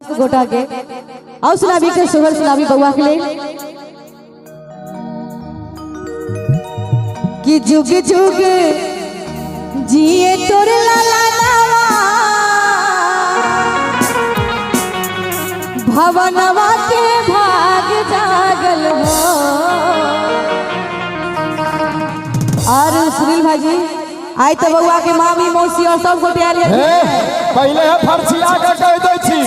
गोटा के और सुनाबी के सोहर सुनाबी बउआ के लेल कि जुग जुग जिए तोर लाला नावा भवनवा के भाग जागल हो। और सुनील भाईजी आइ तो बउआ के मामी मौसी और सब गोटे आयल हे, पहिले है फरसिया के कह दै छी।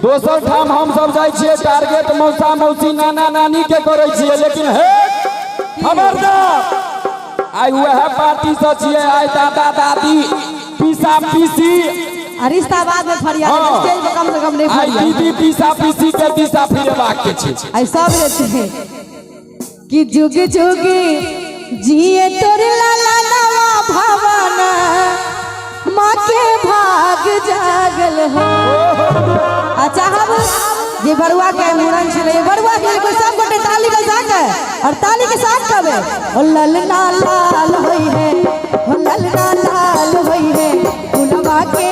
दोसर ठाम हम सब जाइ छियै टारगेट मौसा मौसी नाना नानी के करै छियै, लेकिन हे खबरदार आइ वएह पार्टी से छियै, आइ दादा दादी पीसा पीसी आ रिश्ता बाद में फरिया हाँ। स्टेज पे कम से कम नहीं आइ फरिया। दीदी पीसा पीसी के दिशा फिरेबाक के छै। आई सब रहते हैं कि जुग जुग जिए तोर लाला नवा भवन माँ के भाग जागल हो। अच्छा हम जे बरुआ के मुड़न छलै बरुआ के कोई सब गोटे ताली बजा के और ताली के साथ कहबे ओ ललना लाल होई है, ओ ललना लाल होई है, फुलवा के।